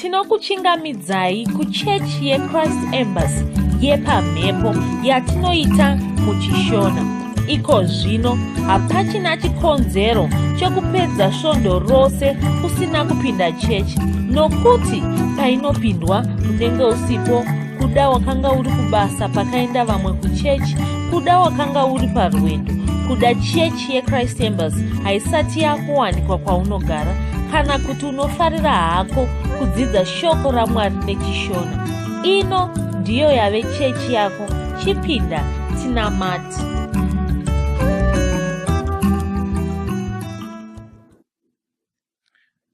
Tinokuchingamidzai kuchechi yeChrist Embassy yepamhepo yatinoita muchiShona. Iko zvino hapachina chikonzero chekupedza svondo rose usina kupinda chechi nokuti painopindwa unenge usipo, kuda wakanga uri kubasa pakaenda vamwe kuchechi, kuda wakanga uri parwendo, kuda chechi yeChrist Embassy haisati yakuwanikwa kwaunogara, kana kuti unofarira hako kudzidza shoko raMwari nechiShona. Ino ndiyo yave chechi yako, chipinda tinamate.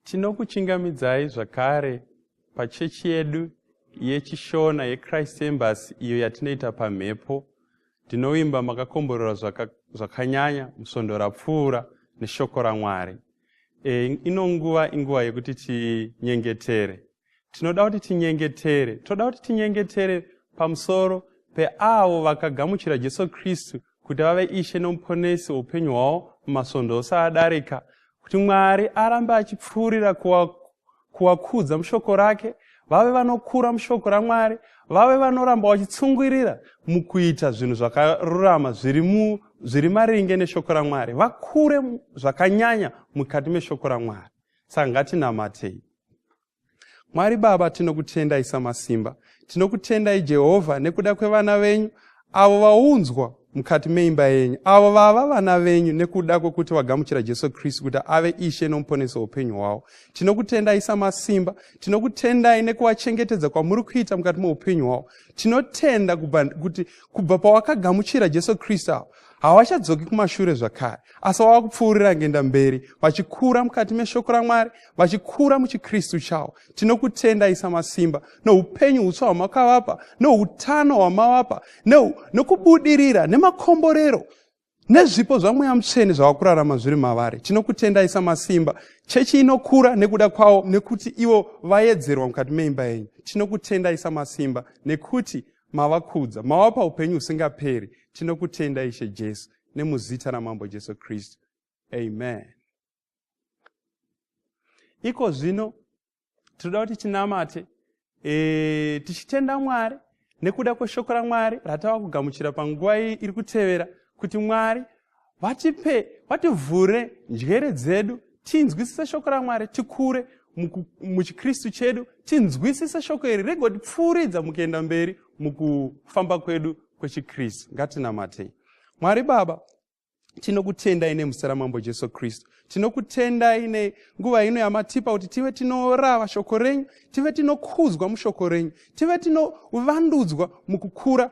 Tinokuchingamidzai zvakare pachechi yedu yechiShona yeChrist Embassy iyo yatinoita pamhepo. Ndinovimba makakomborerwa zvakanyanya musvondo rapfuura neshoko raMwari. E, ino nguva inguva yekuti tinyengetere. Tinoda kuti tinyengetere. Toda kuti tinyengetere pamusoro peavo vakagamuchira Jesu Kristu kuti vave Ishe noMuponesi weupenyu hwavo mumasvondo ose adarika, kuti Mwari arambe achipfuurira kuwakudza mushoko rake, vave vanokura mushoko raMwari, vave vanoramba vachitsungirira mukuita zvinhu zvakarurama zviri maringe neshoko raMwari, vakure zvakanyanya mukati meshoko raMwari. Saka ngatinamatei. Mwari Baba, tinokutendai samasimba. Tinokutendai Jehovha nekuda kwevana venyu avo vaunzwa mukati meimba yenyu, avo vava vana venyu nekuda kwekuti vagamuchira Jesu Kristu kuti ave Ishe noMuponesi weupenyu hwavo. Tinokutendai samasimba, tinokutendai nekuvachengetedza kwamuri kuita mukati meupenyu hwavo. Tinotenda kuti kubva pawakagamuchira Jesu Kristu avo havachadzoki kumashure zvakare, asi vava kupfuurira ngenda mberi vachikura mukati meshoko raMwari, vachikura muchiKristu chavo. Tinokutendai samasimba noupenyu hutsva hwamakavapa, noutano hwamavapa, nokubudirira, nemakomborero, nezvipo zvaMweya Mutsvene zvavakurarama zviri mavari. Tinokutendai samasimba. Chechi inokura nekuda kwavo, nekuti ivo vayedzerwa mukati meimba yenyu. Tinokutendai samasimba nekuti mavakudza, mavapa upenyu husingaperi. Tinokutenda Ishe Jesu, nemuzita raMambo Jesu Kristu, amen. Iko zvino tinoda kuti tinamate e, tichitenda Mwari nekuda kweshoko raMwari ratava kugamuchira panguva iyi iri kutevera, kuti Mwari vatipe, vativhure njere dzedu tinzwisise shoko raMwari, tikure muchiKristu chedu, tinzwisise shoko iri rigotipfuuridza mukuenda mberi mukufamba kwedu kwechiKristu. Ngatinamatei. Mwari Baba, tinokutendai nemuzita raMambo Jesu Kristu. Tinokutendai nenguva ino yamatipa kuti tive tinorava shoko renyu, tive tinokudzwa mushoko renyu, tive tinovandudzwa mukukura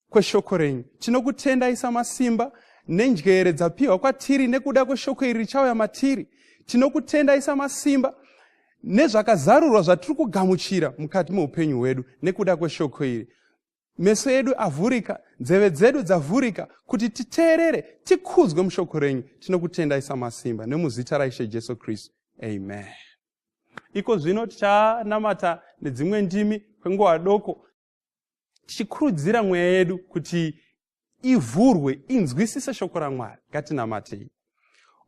kweshoko renyu. Tinokutendai samasimba nenjere dzapiwa kwatiri nekuda kweshoko iri richauya matiri. Tinokutendai samasimba nezvakazarurwa zvatiri kugamuchira mukati meupenyu hwedu nekuda kweshoko iri. Meso edu avhurika, nzeve dzedu dzavhurika kuti titeerere, tikudzwe mushoko renyu. Tinokutendai samasimba nemuzita raIshe Jesu Kristu, amen. Iko zvino tichanamata nedzimwe ndimi kwenguva doko, tichikurudzira mweya yedu kuti ivhurwe, inzwisise shoko raMwari. Ngatinamatei.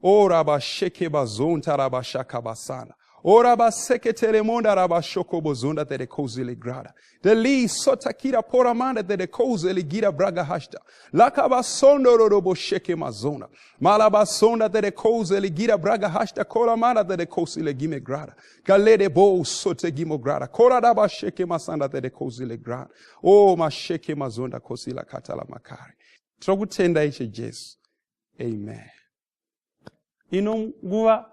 Orabashekebazonta rabashakabasana orabaseketeremonda rabashokobozonda terekozelegrada deli sotakira poramanda terekozelegira bragahashta lakabasondororobosheke mazona malabasonda terekozelegira bragahashta koramanda terekosilegimegrada galede bo sotegimograda koradabasheke masanda terekozilegrada o masheke mazonda kosila katala makare. Tinokutenda Ishe Jesu, amen. Ino nguva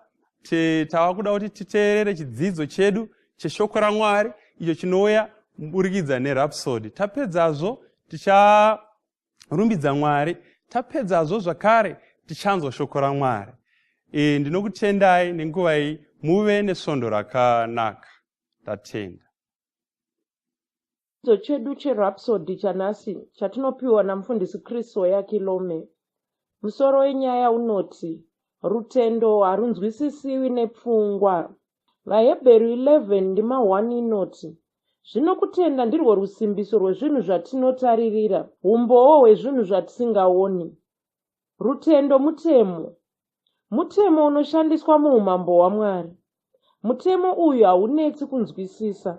tava kuda kuti titeerere chidzidzo chedu cheshoko raMwari icho chinouya muburikidza neRhapsody. Tapedzazvo ticharumbidza Mwari, tapedzazvo zvakare tichanzwa shoko raMwari. E, ndinokutendai nenguva iyi, muve nesvondo rakanaka. Ndatenda. Chidzidzo chedu cheRhapsody chanhasi chatinopiwa naMufundisi Chris Oyakilome. Musoro wenyaya unoti, Rutendo harunzwisisiwi nepfungwa. VaHebheru 11 ndima 1 inoti, Zvino kutenda ndirwo rusimbiso rwezvinhu zvatinotaririra, humbowo hwezvinhu zvatisingaoni. Rutendo mutemo. Mutemo unoshandiswa muumambo hwaMwari. Mutemo uyu haunetsi kunzwisisa.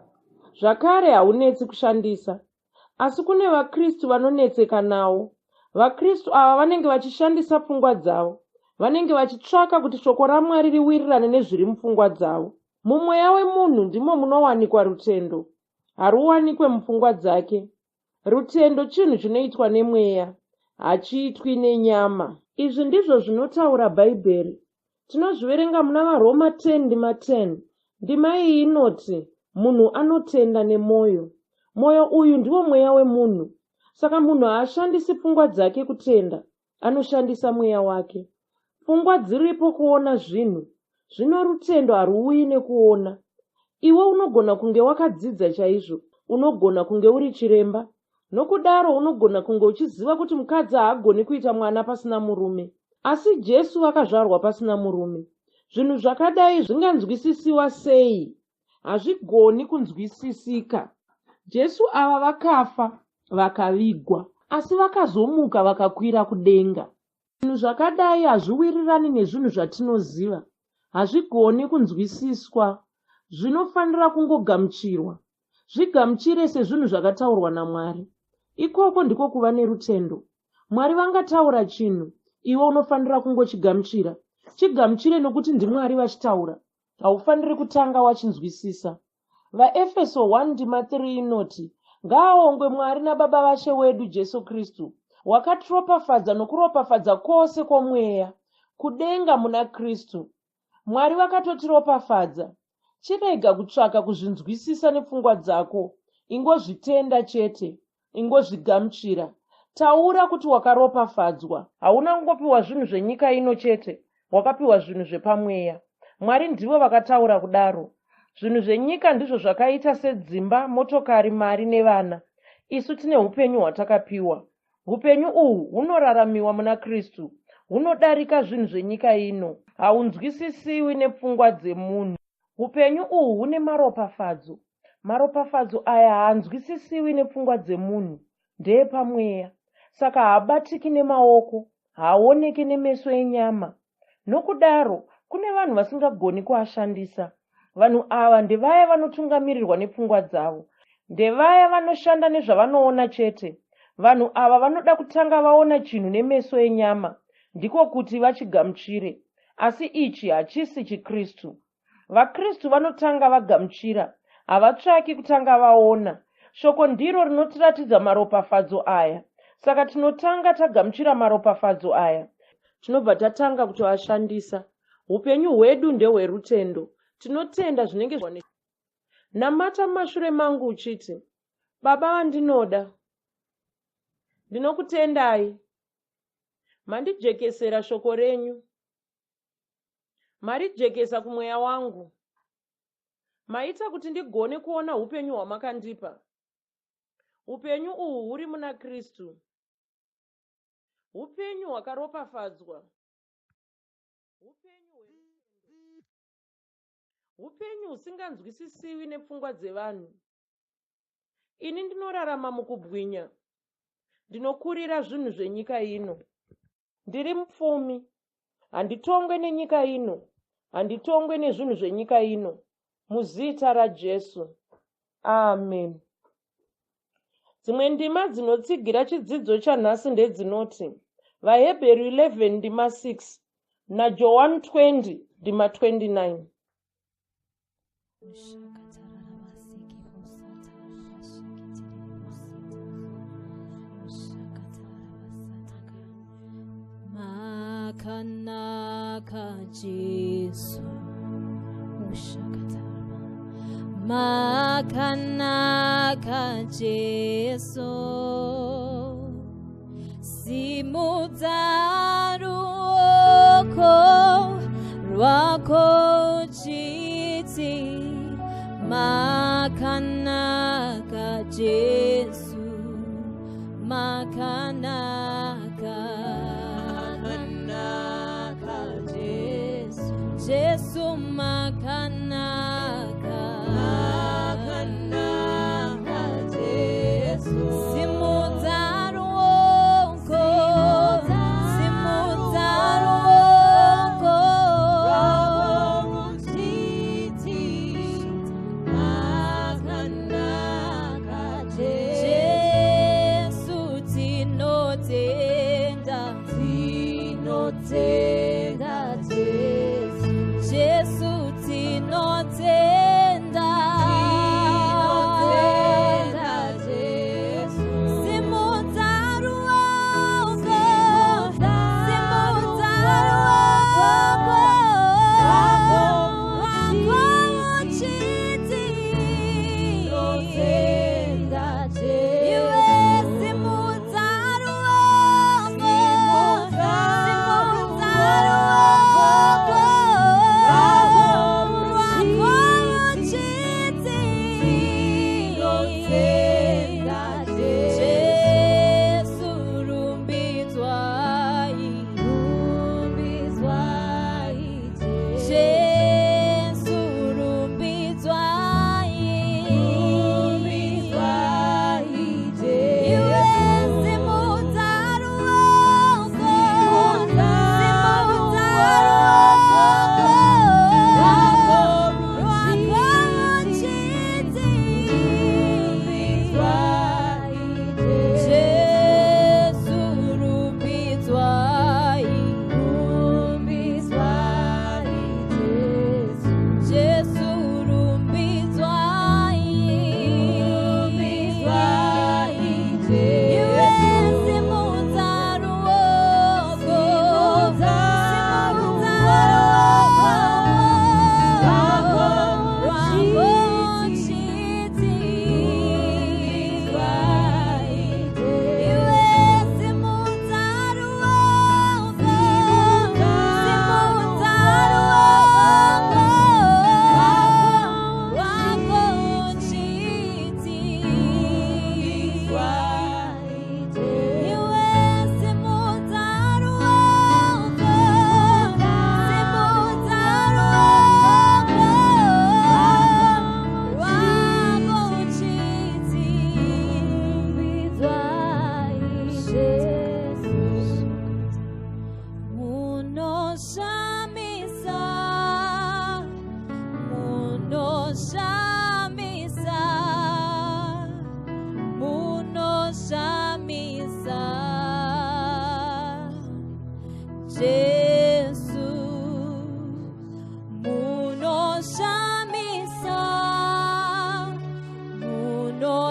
Zvakare haunetsi kushandisa. Asi kune vaKristu vanonetseka nawo. VaKristu ava vanenge vachishandisa pfungwa dzavo. Vanenge vachitsvaka kuti shoko raMwari riwirirane nezviri mupfungwa dzavo. Mumweya wemunhu ndimo munowanikwa rutendo. Haruwanikwe mupfungwa dzake. Rutendo chinhu chinoitwa nemweya, hachiitwi nenyama. Izvi ndizvo zvinotaura Bhaibheri. Tinozviverenga muna VaRoma 10 ndima 10. Ndima iyi inoti, Munhu anotenda nemwoyo. Mwoyo uyu ndiwo mweya wemunhu. Saka munhu haashandisi pfungwa dzake kutenda, anoshandisa mweya wake. Pfungwa dziripo kuona zvinhu, zvino rutendo haruuyi nekuona. Iwe unogona kunge wakadzidza chaizvo, unogona kunge uri chiremba. Nokudaro unogona kunge uchiziva kuti mukadzi haagoni kuita mwana pasina murume. Asi Jesu vakazvarwa pasina murume. Zvinhu zvakadai zvinganzwisisiwa sei? Hazvigoni kunzwisisika. Jesu ava vakafa vakavigwa, asi vakazomuka vakakwira kudenga. Zvinhu zvakadai hazviwirirani nezvinhu zvatinoziva. Hazvigoni kunzwisiswa. Zvinofanira kungogamuchirwa. Zvigamuchire sezvinhu zvakataurwa naMwari. Ikoko ndiko kuva nerutendo. Mwari vangataura chinhu, iwe unofanira kungochigamuchira. Chigamuchire nokuti ndiMwari vachitaura. Haufaniri kutanga wachinzwisisa. VaEfeso 1 ndima 3 inoti, Ngaaongwe Mwari naBaba vaShe wedu Jesu Kristu, wakatiropafadza nokuropafadza kwose kwomweya, kudenga muna Kristu. Mwari vakatotiropafadza. Chirega kutsvaka kuzvinzwisisa nepfungwa dzako. Ingozvitenda chete. Ingozvigamuchira. Taura kuti wakaropafadzwa. Hauna kungopiwa zvinhu zvenyika ino chete, wakapiwa zvinhu zvepamweya. Mwari ndivo vakataura kudaro. Zvinhu zvenyika ndizvo zvakaita sedzimba, motokari, mari nevana. Isu tine upenyu hwatakapiwa. Hupenyu uhu hunoraramiwa muna Kristu. Hunodarika zvinhu zvenyika ino. Haunzwisisiwi nepfungwa dzemunhu. Hupenyu uhu hune maropafadzo. Maropafadzo aya haanzwisisiwi nepfungwa dzemunhu. Ndeepamweya. Saka haabatiki nemaoko. Haaoneki nemeso enyama. Nokudaro, kune vanhu vasingagoni kuashandisa. Vanhu ava ndevaya vanotungamirirwa nepfungwa dzavo. Ndevaya vanoshanda nezvavanoona chete. Vanhu ava vanoda kutanga vaona chinhu nemeso enyama, ndiko kuti vachigamuchire. Asi ichi hachisi chiKristu. VaKristu vanotanga vagamuchira, havatsvaki kutanga vaona. Shoko ndiro rinotiratidza maropafadzo aya. Saka tinotanga tagamuchira maropafadzo aya. Tinobva tatanga kutoashandisa. Hupenyu hwedu ndehwerutendo. Tinotenda zvinenge Namata mumashure mangu uchiti, Baba vandinoda, ndinokutendai. Mandijekesera shoko renyu. Marijekesa kumweya wangu. Maita kuti ndigone kuona hupenyu hwamakandipa. Hupenyu uhu huri muna Kristu. Hupenyu hwakaropafadzwa. Hupenyu hwerutendo. Hupenyu husinganzwisisiwi nepfungwa dzevanhu. Ini ndinorarama mukubwinya. Ndinokurira zvinhu zvenyika ino. Ndiri mupfumi. Handitongwe nenyika ino. Handitongwe nezvinhu zvenyika ino. Muzita raJesu. Amen. Dzimwe ndima dzinotsigira chidzidzo chanhasi ndedzinoti VaHebheru 11 ndima 6 naJohani 20 ndima 29. Makanaka Jesu Makanaka Jesu Simudza ruoko rwako uchiti makanaka Jesu makanaka makanaka Jesu Jesu makanaka makanaka Jesu simudza ruoko simudza ruoko rwako ruchiti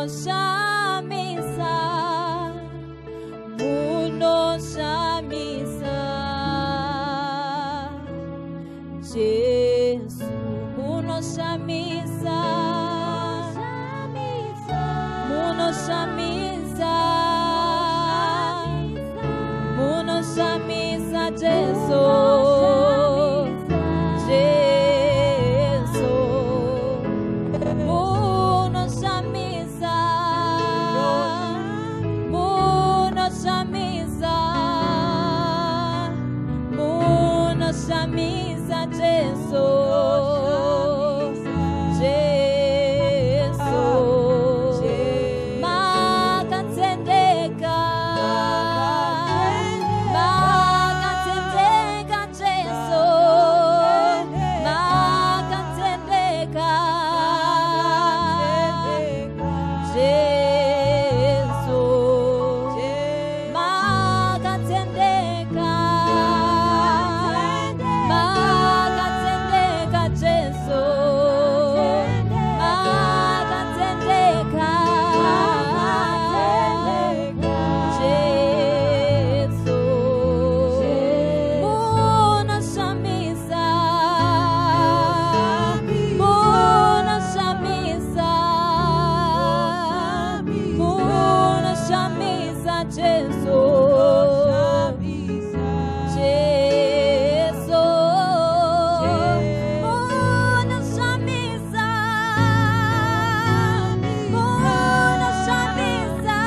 Munoshamisa, munoshamisa, Jesu munoshamisa, munoshamisa, munoshamisa, Jesu, Jesu, munoshamisa, munoshamisa, munoshamisa, Jesu, Jesu, makatendeka, makatendeka, Jesu, makatendeka, Jesu, makatendeka, makatendeka, Jesu, makatendeka, Jesu, munoshamisa, munoshamisa, munoshamisa, Jesu, Jesu, munoshamisa, munoshamisa,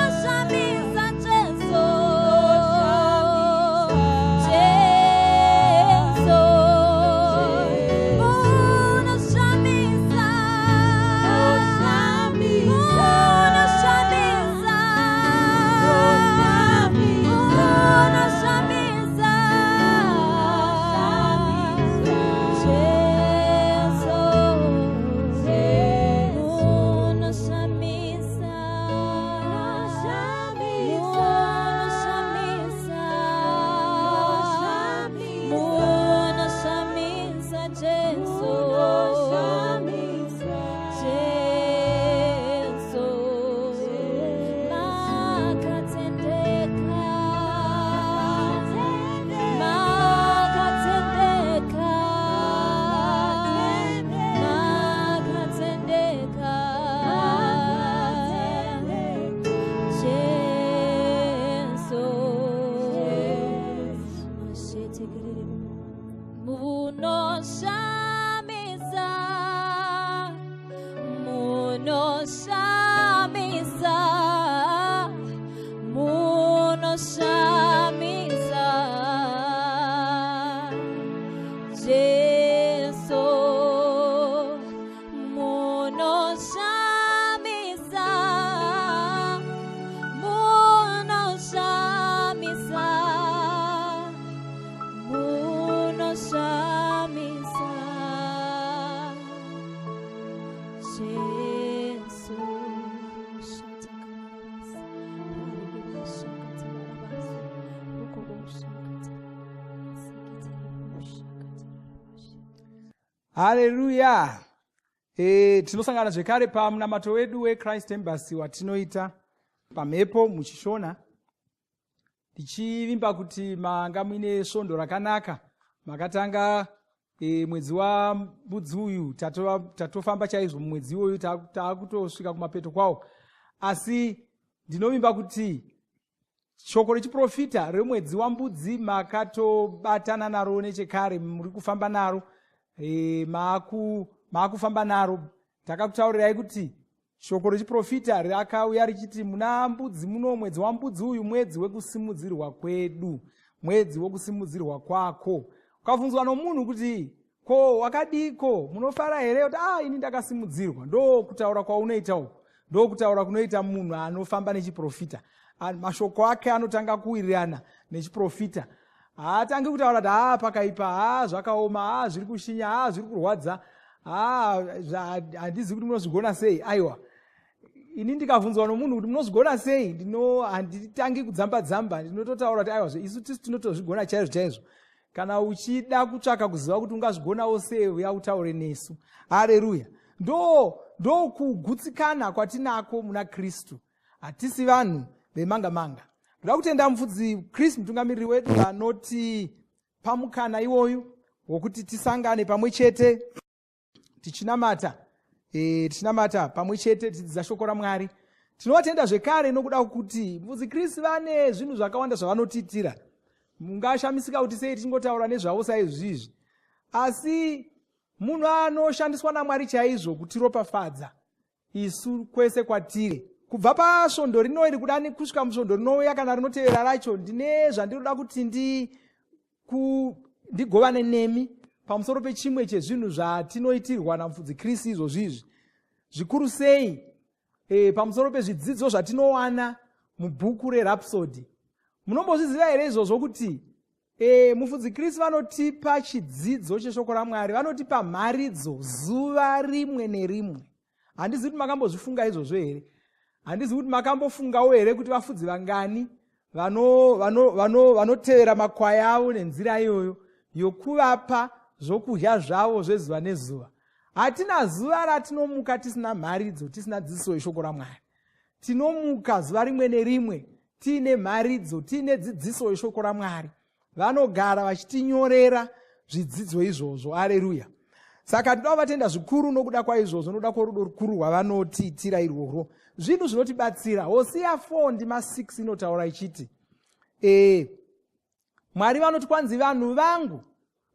munoshamisa, Jesu, Jesu, munoshamisa, munoshamisa, munoshamisa, Jesu, munoshamisa, munoshamisa, munoshamisa, Jesu, Jesu, makatendeka, makatendeka, makatendeka, Jesu, munoshamisa, munoshamisa, munoshamisa, Jesu, munoshamisa, munoshamisa, munoshamisa, Jesu. Haleluya! Tinosangana zvekare pamunamato wedu weChrist Embassy watinoita pamhepo muchiShona, tichivimba kuti manga muine svondo rakanaka. Makatanga mwedzi waMbudzi uyu, tatofamba chaizvo mumwedzi iwoyu, taakutosvika kumapeto kwawo. Asi ndinovimba kuti shoko rechiprofita remwedzi waMbudzi makatobatana naro nechekare, muri kufamba naro, maakufamba naro. Takakutaurirai kuti shoko rechiprofita rakauya richiti muna Mbudzi muno, mwedzi waMbudzi uyu, mwedzi wekusimudzirwa kwedu, mwedzi wekusimudzirwa kwako. Ukabvunzwa nomunhu kuti, "Ko wakadiko, munofara here?" Kuti, "Ah, ini ndakasimudzirwa." Ndo kutaura kwaunoita uku, ndo kutaura kunoita munhu anofamba nechiprofita. Mashoko ake anotanga kuwirirana nechiprofita. Haatangi kutaura kuti, "Ha, pakaipa, ha, zvakaoma, ha, zviri kushinya, ha, zviri kurwadza, ha, handizivi kuti munozvigona sei." Aiwa, ini ndikabvunzwa nomunhu kuti, "Munozvigona sei?" ndino handitangi kudzamba dzamba, ndinototaura kuti, "Aiwa, isu tisu tinotozvigona chaizvo chaizvo. Kana uchida kutsvaka kuziva kuti ungazvigonawo sei, uya utaure nesu." Hareruya! Ndo ndokugutsikana kwatinako muna Kristu. Hatisi vanhu vemanga manga. Ndoda kutenda mufudzi Chris, mutungamiriri wedu, vanoti pamukana iwoyu wokuti tisangane pamwe chete tichinamata, tichinamata pamwe chete tichidzidza shoko raMwari. Tinovatenda zvekare nokuda kwekuti mufudzi Chris vane zvinhu zvakawanda zvavanotiitira. Mungashamisika kuti sei tichingotaura nezvavo saizvizvi, asi munhu anoshandiswa naMwari chaizvo kutiropafadza isu kwese kwatiri. Kubva pasvondo rino iri kudani kusvika musvondo rinouya kana rinotevera racho, ndine zvandinoda kuti ndigovane nemi pamusoro pechimwe chezvinhu zvatinoitirwa namufudzi Chris izvozvi izvi, zvikuru sei pamusoro pezvidzidzo zvatinowana mubhuku reRhapsody. Munombozviziva here izvozvo kuti mufudzi Chris vanotipa chidzidzo cheshoko raMwari, vanotipa mharidzo zuva rimwe nerimwe? Handizivi kuti makambozvifunga izvozvo here. Handizivi kuti makambofungawo here kuti vafudzi vangani vanotevera makwai avo nenzira iyoyo yokuvapa zvokudya zvavo zvezuva nezuva. Hatina zuva ratinomuka tisina mharidzo, tisina dzidziso yeshoko raMwari. Tinomuka zuva rimwe nerimwe tiine mharidzo, tiine dzidziso yeshoko raMwari. Vanogara vachitinyorera zvidzidzo izvozvo. Areruya. Saka tinoda kuvatenda zvikuru nokuda kwaizvozvo, nokuda kworudo rukuru rwavanotiitira irworwo. Zvinhu zvinotibatsira. Hosiya 4 ndima 6 inotaura ichiti, Mwari vanoti kwanzi, vanhu vangu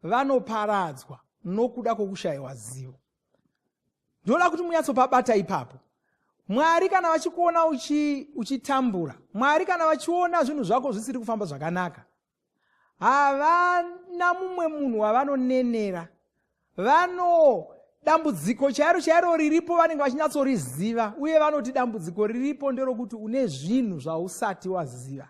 vanoparadzwa nokuda kwokushayiwa zivo. Ndinoda kuti munyatsopabata ipapo. Mwari kana vachikuona uchitambura, Mwari kana vachiona zvinhu zvako zvisiri kufamba zvakanaka, havana mumwe munhu wavanonenera. Vano dambudziko chairo chairo riripo vanenge vachinyatsoriziva, uye vanoti dambudziko riripo nderokuti une zvinhu zvausati waziva.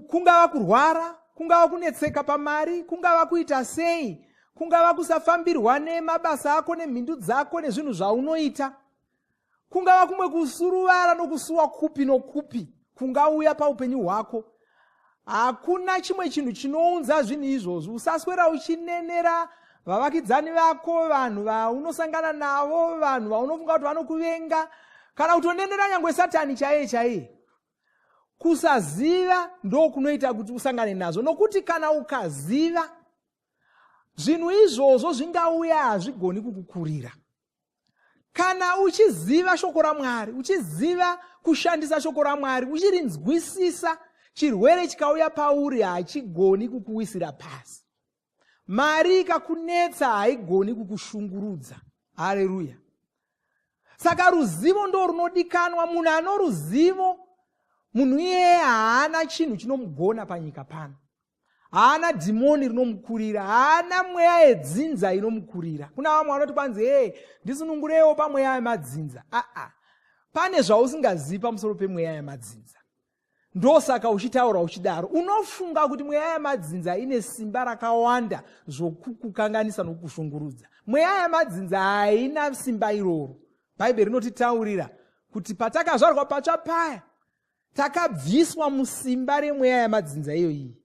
Kungava kurwara, kungava kunetseka pamari, kungava kuita sei, kungava kusafambirwa nemabasa ako nemhindu dzako nezvinhu zvaunoita, kungava kumwe kusuruvara nokusuwa kupi nokupi kungauya paupenyu hwako. Hakuna chimwe chinhu chinounza zvinhu izvozvo. Usaswera uchinenera vavakidzani vako, vanhu vaunosangana navo, vanhu vaunofunga kuti vanokuvenga, kana kutonenera nyangwe Satani chaiye chaiye. Kusaziva ndokunoita kuti usangane nazvo, nokuti kana ukaziva zvinhu izvozvo zvingauya, hazvigoni kukukurira. Kana uchiziva shoko raMwari, uchiziva kushandisa shoko raMwari, uchirinzwisisa, chirwere chikauya pauri hachigoni kukuwisira pasi. Mari ikakunetsa haigoni kukushungurudza. Hareruya. Saka ruzivo ndo runodikanwa. Munhu ano ruzivo, munhu iyeye haana chinhu chinomugona panyika pano. Haana dhimoni rinomukurira, haana mweya yedzinza inomukurira. Kuna vamwe vanoti kwanzi, hey, ndisunungurewo pamweya yemadzinza. Aa, pane zvausingazivi pamusoro pemweya yemadzinza, ndosaka uchitaura uchidaro. Unofunga kuti mweya yemadzinza ine simba rakawanda zvokukukanganisa nokukushungurudza. Mweya yemadzinza haina simba iroro. Bhaibheri rinotitaurira kuti patakazvarwa patsva paya, takabviswa musimba remweya yamadzinza iyoyi,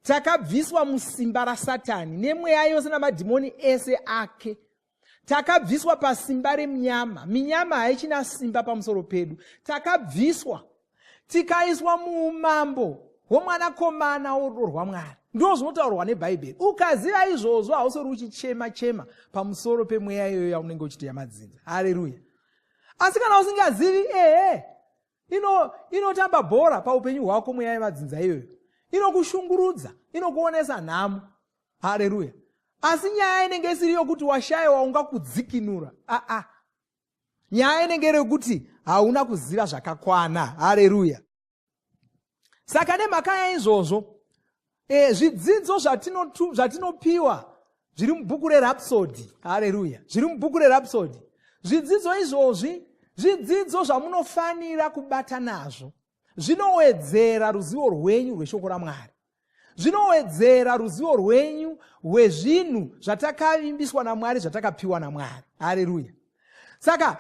takabviswa musimba raSatani nemweya yose namadhimoni ese ake. Takabviswa pasimba remunyama. Minyama haichina simba pamusoro pedu. Takabviswa tikaiswa muumambo hwomwanakomana worudo rwaMwari. Ndo zvinotaurwa neBhaibheri. Ukaziva izvozvo, hausori uchichema chema pamusoro pemweya iyoyo yaunenge uchiti yamadzinza. Hareruya. Asi kana usingazivi, ehe, inotamba bhora paupenyu hwako. Mweya yemadzinza iyoyo inokushungurudza, inokuonesa nhamo. Hareruya. Asi nyaya inenge isiri yokuti washayiwa ungakudzikinura. Aa, nyaya inenge iri yokuti hauna kuziva zvakakwana. Hareruya. Saka nemhaka yaizvozvo, zvidzidzo zvatinopiwa zviri mubhuku reRhapsody, hareruya, zviri mubhuku reRhapsody, zvidzidzo izvozvi zvidzidzo zvamunofanira kubata nazvo. Zvinowedzera ruzivo rwenyu rweshoko raMwari, zvinowedzera ruzivo rwenyu rwezvinhu zvatakavimbiswa naMwari, zvatakapiwa naMwari. Hareruya. Saka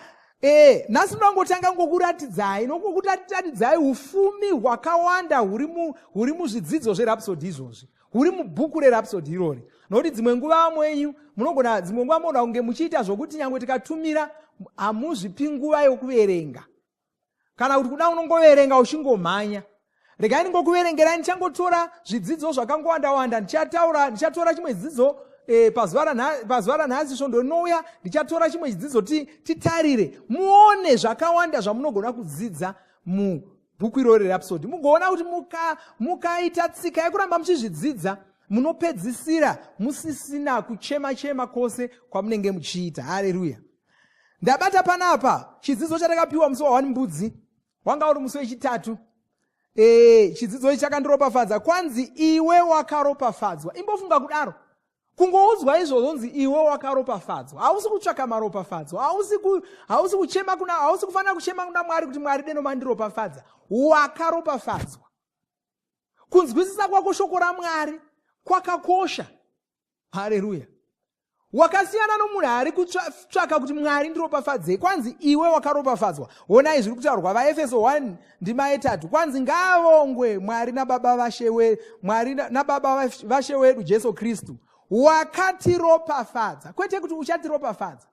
nhasi ndinongotanga ngokuratidzai nokukuratidzai ufumi hwakawanda huri muzvidzidzo zveRhapsody izvozvi, huri mubhuku reRhapsody irori. Nokuti dzimwe nguva vamwe wenyu munogona, dzimwe nguva munogona kunge muchiita zvokuti nyange tikatumira hamuzvipi nguva yokuverenga, kana kuti kuda unongoverenga uchingomhanya. Regai ndingokuverengerai, ndichangotora zvidzidzo zvakangowanda wanda. Ndichataura, ndichatora chimwe chidzidzo pazuva ranhasi. Svondo rinouya ndichatora chimwe chidzidzo, titarire muone zvakawanda zvamunogona kudzidza mubhuku irori reRhapsody. Mugoona kuti mukaita tsika yekuramba muchizvidzidza, munopedzisira musisina kuchema chema kwose kwamunenge muchiita. Hareruya! Ndabata panapa chidzidzo chatakapiwa musi wa1 Mbudzi, wanga uri musi wechitatu. Chidzidzo ichi chakandiropafadza. Kwanzi, "Iwe wakaropafadzwa." Imbofunga kudaro, kungoudzwa izvozvo, nzi iwe wakaropafadzwa. Hausi kutsvaka maropafadzo, hausi kuchema kuna, hausi kufanira kuchema kuna Mwari kuti, "Mwari, deno mandiropafadza." Wakaropafadzwa. Kunzwisisa kwako shoko raMwari kwakakosha. Hareruya! Wakasiyana nomunhu ari kutsvaka kuti, "Mwari, ndiropafadzei." Kwanzi, "Iwe wakaropafadzwa." Onai zviri kutaurwa, VaEfeso 1 ndima yetatu. Kwanzi, "Ngaavongwe Mwari nababa vashe, Mwari nababa vashe wedu Jesu Kristu, wakatiropafadza." Kwete kuti uchatiropafadza,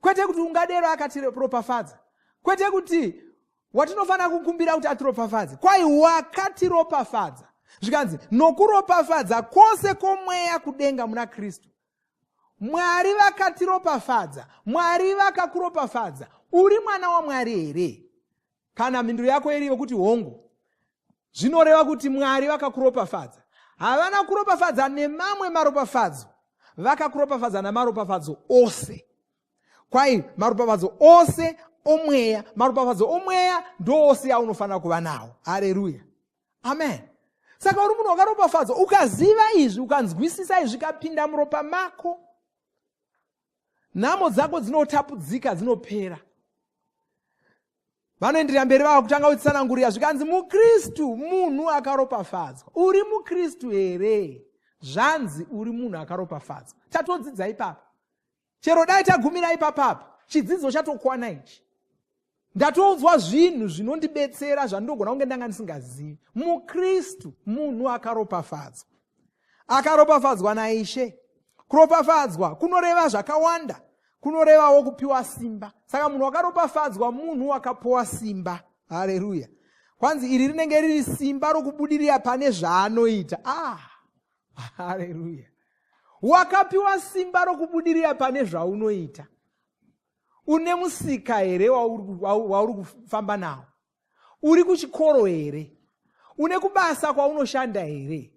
kwete kuti ungadero akatiropafadza, kwete kuti watinofanira kukumbira kuti atiropafadze. Kwai wakatiropafadza, zvikanzi, "nokuropafadza kwose kwomweya kudenga muna Kristu." Mwari vakatiropafadza. Mwari vakakuropafadza. Uri mwana waMwari here? Kana mhinduro yako iri yokuti hongu, zvinoreva kuti Mwari vakakuropafadza. Havana kuropafadza nemamwe maropafadzo, vakakuropafadza namaropafadzo ose. Kwai maropafadzo ose omweya. Maropafadzo omweya ndoose aunofanira kuva nawo. Hareruya, amen. Saka uri munhu wakaropafadzwa. Ukaziva izvi, ukanzwisisa izvi, zvikapinda muropa mako, nhamo dzako dzinotapudzika, dzinopera. Vanoenderera mberi, vava kutanga kutsanangurira, zvikanzi, "Mukristu munhu akaropafadzwa." Uri mukristu here? Zvanzi uri munhu akaropafadzwa. Tatodzidza ipapa. Chero dai tagumira ipapapa, chidzidzo chatokwana ichi. Ndatoudzwa zvinhu zvinondibetsera zvandinogona kunge ndanga ndisingazivi. Mukristu munhu akaropafadzwa, akaropafadzwa naIshe. Kuropafadzwa kunoreva zvakawanda, kunorevawo kupiwa simba. Saka munhu wakaropafadzwa munhu wakapiwa simba. Hareruya! Kwanzi iri rinenge riri simba rokubudirira pane zvaanoita. Ah, hareruya! Wakapiwa simba rokubudirira pane zvaunoita. Une musika here wauri kufamba nawo? Uri kuchikoro here? Une kubasa kwaunoshanda here?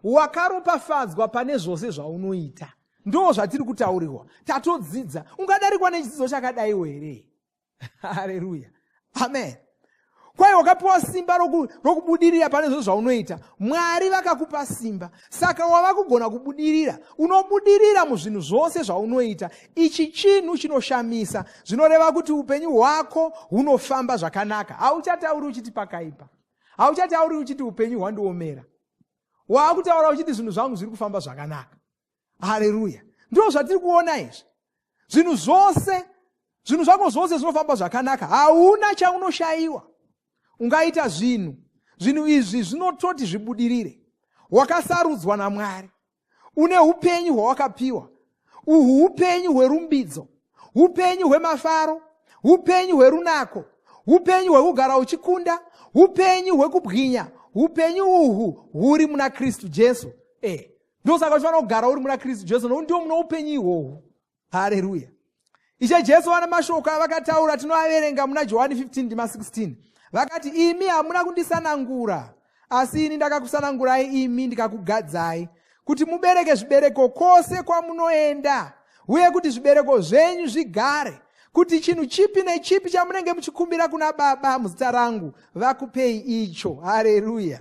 Wakaropafadzwa pane zvose zvaunoita. Ndo zvatiri kutaurirwa. Tatodzidza. Ungadarikwa nechidzidzo chakadaiwo here? Hareruya, amen. Kwai wakapiwa simba rokubudirira pane zvose zvaunoita. Mwari vakakupa simba, saka wava kugona kubudirira. Unobudirira muzvinhu zvose zvaunoita. Ichi chinhu chinoshamisa. Zvinoreva kuti upenyu hwako hunofamba zvakanaka. Hauchatauri uchiti pakaipa, hauchatauri uchiti upenyu hwandiomera. Waakutaura uchiti zvinhu zvangu zviri kufamba zvakanaka. Hareruya! Ndo zvatiri kuona izvi. Zvinhu zvose, zvinhu zvako zvose zvinofamba zvakanaka. Hauna chaunoshayiwa. Ungaita zvinhu, zvinhu izvi zvinototi zvibudirire. Wakasarudzwa naMwari. Une upenyu hwawakapiwa. Uhu upenyu hwerumbidzo, upenyu hwemafaro, upenyu hwerunako, upenyu hwekugara uchikunda, upenyu hwekubwinya. Upenyu uhu huri muna Kristu Jesu. Ndosaka uchifanira kugara uri muna Kristu Jesu, nokuti ndiwo muna upenyu ihwohwu. Hareruya! Ishe Jesu vana mashoko avakataura tinoaverenga muna Johani 15 ndima 16. Vakati, "Imi hamuna kundisanangura, asi ini ndakakusanangurai imi, ndikakugadzai kuti mubereke zvibereko kwose kwamunoenda, uye kuti zvibereko zvenyu zvigare, kuti chinhu chipi nechipi chamunenge muchikumbira kuna Baba muzita rangu, vakupei icho." Hareruya!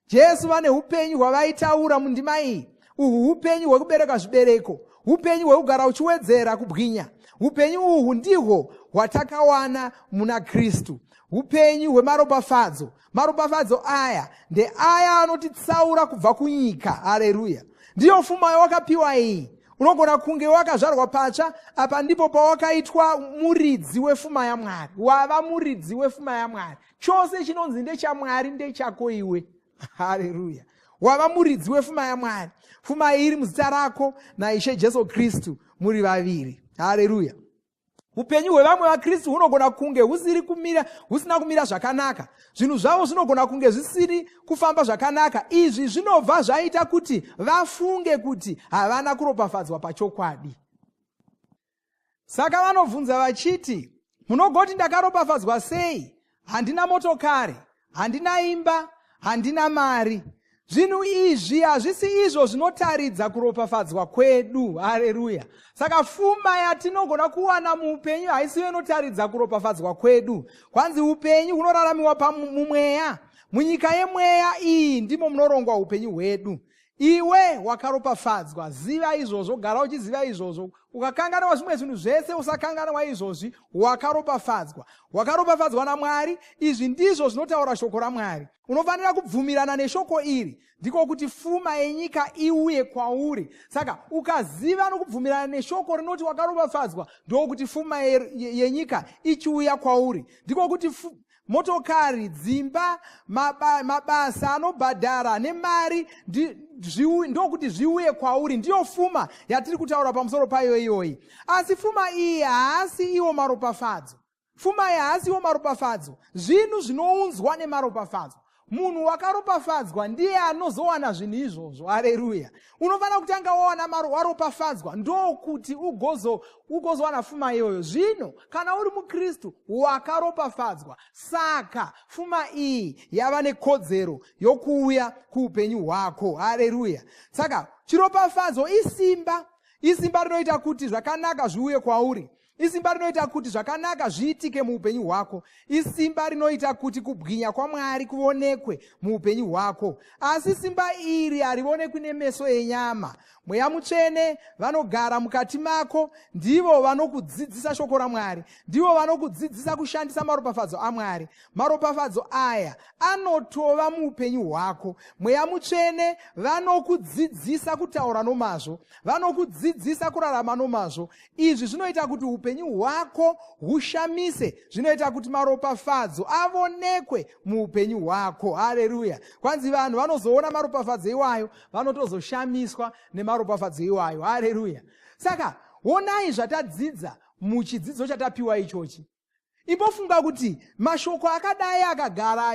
Jesu vane upenyu hwavaitaura mundima iyi. Uhu upenyu hwekubereka zvibereko, upenyu hwekugara uchiwedzera kubwinya. Upenyu uhu ndihwo hwatakawana muna Kristu, upenyu hwemaropafadzo. Maropafadzo aya ndeaya anotitsaura kubva kunyika. Hareruya! Ndiyo fuma yawakapiwa iyi. Unogona kunge wakazvarwa patsva. Apa ndipo pawakaitwa muridzi wefuma yaMwari. Wava muridzi wefuma yaMwari. Chose chinonzi ndechamwari ndechako iwe. Hareruya! Wava muridzi wefuma yaMwari. Fuma iyi iri muzita rako naIshe Jesu Kristu muri vaviri. Hareruya. Upenyu hwevamwe vaKristu hunogona kunge husiri kumira, husina kumira zvakanaka. Zvinhu zvavo zvinogona kunge zvisiri kufamba zvakanaka. Izvi zvinobva zvaita kuti vafunge kuti havana kuropafadzwa pachokwadi. Saka vanobvunza vachiti, Munogoti ndakaropafadzwa sei? Handina motokari, handina imba, handina mari. Zvinhu izvi hazvisi izvo zvinotaridza kuropafadzwa kwedu. Hareruya! Saka fuma yatinogona kuwana muupenyu haisiyo inotaridza kuropafadzwa kwedu. Kwanzi upenyu hunoraramiwa mumweya. Munyika yemweya iyi ndimo munorongwa upenyu hwedu. Iwe wakaropafadzwa, ziva izvozvo, gara uchiziva izvozvo. Ukakanganwa zvimwe zvinhu zvese, usakanganwa izvozvi, wakaropafadzwa. Wakaropafadzwa naMwari, izvi ndizvo zvinotaura shoko raMwari. Unofanira kubvumirana neshoko iri, ndiko kuti fuma yenyika iuye kwauri. Saka ukaziva nokubvumirana neshoko rinoti wakaropafadzwa, ndokuti fuma yenyika ichiuya kwauri. Ndiko kuti motokari, dzimba, mabasa anobhadhara nemari ndokuti zviuye kwauri. Ndiyo fuma yatiri kutaura pamusoro payo iyoyi. Asi fuma iyi haasi iwo maropafadzo. Fuma iyi haasi iwo maropafadzo. Zvinhu zvinounzwa nemaropafadzo. Munhu wakaropafadzwa ndiye anozowana zvinhu izvozvo. Hareruya. Unofanira kutanga wawana waropafadzwa ndokuti ugozowana fuma iyoyo. Zvino kana uri muKristu wakaropafadzwa, saka fuma iyi yava nekodzero yokuuya kuupenyu hwako. Hareruya. Saka chiropafadzo isimba, isimba rinoita kuti zvakanaka zviuye kwauri. Isimba rinoita kuti zvakanaka zviitike muupenyu hwako. Isimba rinoita kuti kubwinya kwaMwari kuvonekwe muupenyu hwako. Asi simba iri harivonekwi nemeso enyama. Mweya Mutsvene vanogara mukati mako ndivo vanokudzidzisa shoko raMwari. Ndivo vanokudzidzisa kushandisa maropafadzo aMwari. Maropafadzo aya anotova muupenyu hwako. Mweya Mutsvene vanokudzidzisa kutaura nomazvo. Vanokudzidzisa kurarama nomazvo. Izvi zvinoita kuti upenyu hwako hushamise, zvinoita kuti maropafadzo avonekwe muupenyu hwako. Hareruya! Kwanzi vanhu vanozoona maropafadzo iwayo vanotozoshamiswa nemaropafadzo iwayo. Hareruya! Saka honai zvatadzidza muchidzidzo chatapiwa ichochi. Imbofunga kuti mashoko akadai akagara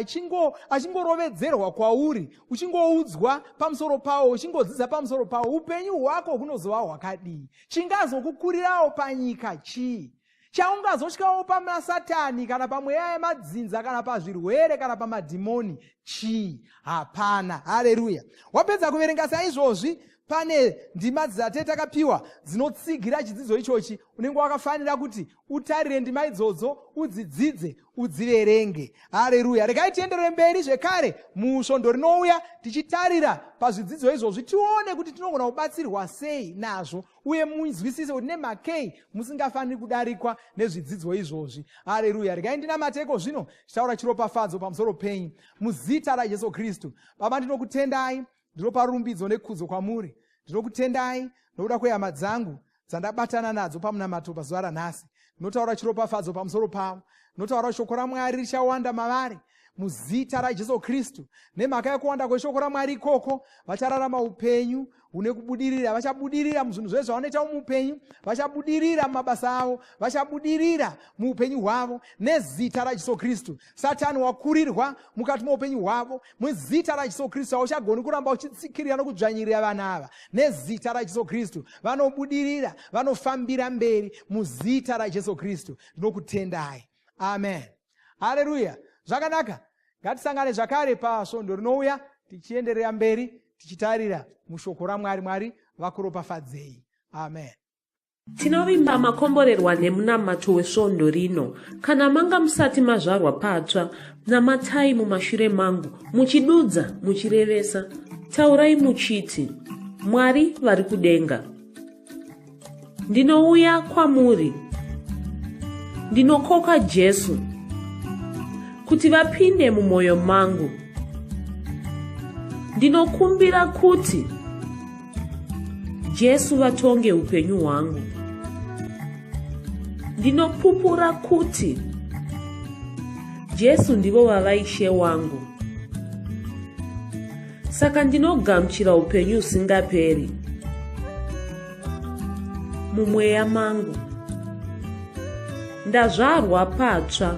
achingorovedzerwa kwauri, uchingoudzwa pamusoro pawo, uchingodzidza pamusoro pawo, upenyu hwako hunozova hwakadii? Chingazokukurirawo panyika chii? Chaungazotyawo pamaSatani kana pamweya yemadzinza kana pazvirwere kana pamadhimoni chii? Hapana. Hareruya. Wapedza kuverenga saizvozvi, pane ndima dzate takapiwa dzinotsigira chidzidzo ichochi. Unenge wakafanira kuti utarire ndima idzodzo, udzidzidze, udziverenge. Hareruya! Regai tienderere mberi zvekare musvondo rinouya tichitarira pazvidzidzo izvozvi, tione kuti tinogona kubatsirwa sei nazvo, uye munzwisise kuti nemhakei musingafaniri kudarikwa nezvidzidzo izvozvi. Hareruya! Regai ndinamateko zvino, tichitaura chiropafadzo pamusoro penyu muzita raJesu Kristu. Baba, ndinokutendai, ndinopa rumbidzo nekudzo kwamuri. Ndinokutendai nokuda kwehama dzangu dzandabatana nadzo pamunamato pazuva ranhasi. Ndinotaura chiropafadzo pamusoro pavo. Ndinotaura shoko raMwari richawanda mavari muzita raJesu Kristu. Nemhaka yekuwanda kweshoko raMwari ikoko, vachararama upenyu hune kubudirira. Vachabudirira muzvinhu zvese zvavanoita muupenyu, vachabudirira mumabasa avo, vachabudirira muupenyu hwavo nezita raJesu Kristu. Satani wakurirwa mukati meupenyu hwavo muzita raJesu Kristu. Hauchagoni kuramba uchitsikirira nokudzvanyirira vanhu ava nezita raJesu Kristu. Vanobudirira, vanofambira mberi muzita raJesu Kristu. Ndinokutendai, amen. Hareruya. Zvakanaka, ngatisangane zvakare pasvondo rinouya tichienderera mberi tichitarira mushoko raMwari. Mwari vakuropafadzei, amen. Tinovimba makomborerwa nemunamato wesvondo rino. Kana manga musati mazvarwa patsva, namatai mumashure mangu, muchidudza, muchirevesa. Taurai muchiti, Mwari vari kudenga. Ndinouya kwamuri. Ndinokoka Jesu kuti vapinde mumwoyo mangu. Ndinokumbira kuti Jesu vatonge upenyu hwangu. Ndinopupura kuti Jesu ndivo vava Ishe wangu. Saka ndinogamuchira upenyu husingaperi mumweya mangu. Ndazvarwa patsva.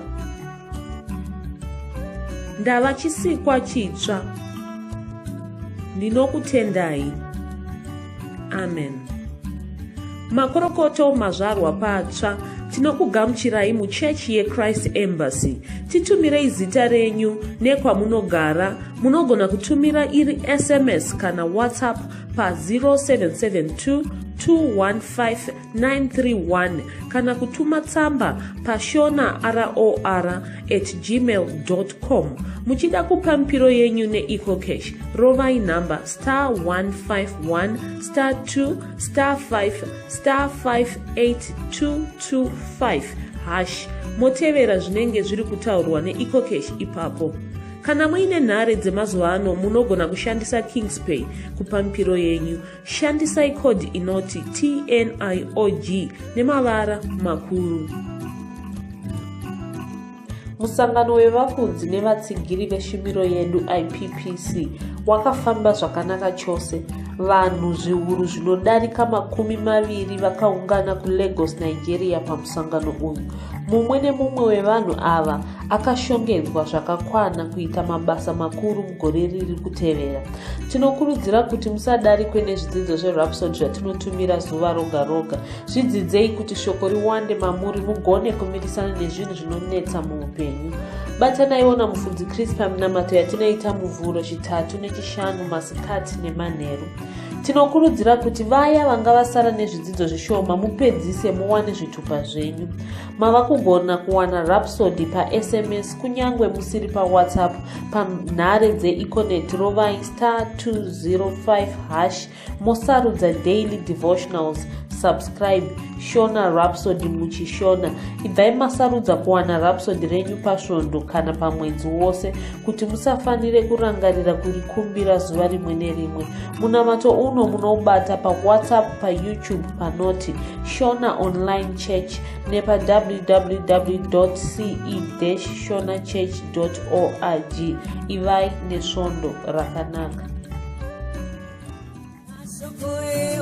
Ndava chisikwa chitsva. Ndinokutendai. Amen. Makorokoto mazvarwa patsva tinokugamuchirai muchechi yechrist Embassy. Titumirei zita renyu nekwamunogara. Munogona kutumira iri SMS kana WhatsApp pa 0772 215 931 kana kutuma tsamba pashona ror at gmail com. Muchida kupa mipiro yenyu neEcoCash, rovai nhamba star 151 star 2 star 5 star 58225 hash, motevera zvinenge zviri kutaurwa neEcoCash ipapo. Kana muine nhare dzemazuva ano, munogona kushandisa Kingspay kupa mipiro yenyu. Shandisai kodhi inoti TNIOG nemavara makuru. Musangano wevafudzi nevatsigiri veshumiro yedu IPPC wakafamba zvakanaka chose. Vanhu zviuru zvinodarika 20 vakaungana kuLagos, Nigeria pamusangano uyu. Mumwe nemumwe wevanhu ava akashongedzwa zvakakwana kuita mabasa makuru mugore riri kutevera. Tinokurudzira kuti musadarikwe nezvidzidzo zveRhapsody zvatinotumira zuva roga roga. Zvidzidzei kuti shoko riwande mamuri, mugone kumirisana nezvinhu zvinonetsa muupenyu. Batanaiwo namufudzi Chris paminamato yatinoita Muvhuro, Chitatu neChishanu masikati nemanheru. Tinokurudzira kuti vaya vanga vasara nezvidzidzo zvishoma mupedzise muwane zvitupa zvenyu. Mava kugona kuwana Rhapsody paSMS kunyange musiri paWhatsApp. Panhare dzeEconet rovai star 205 hash, mosarudza daily devotionals, subscribe Shona Rhapsody muchiShona. Ibvai masarudza kuwana Rhapsody renyu pasvondo kana pamwedzi wose kuti musafanire kurangarira kurikumbira zuva rimwe nerimwe. Munamato uno munoubata paWhatsApp, paYouTube panoti Shona Online Church nepa www ce shona church org. Ivai nesvondo rakanaka. Mashoko.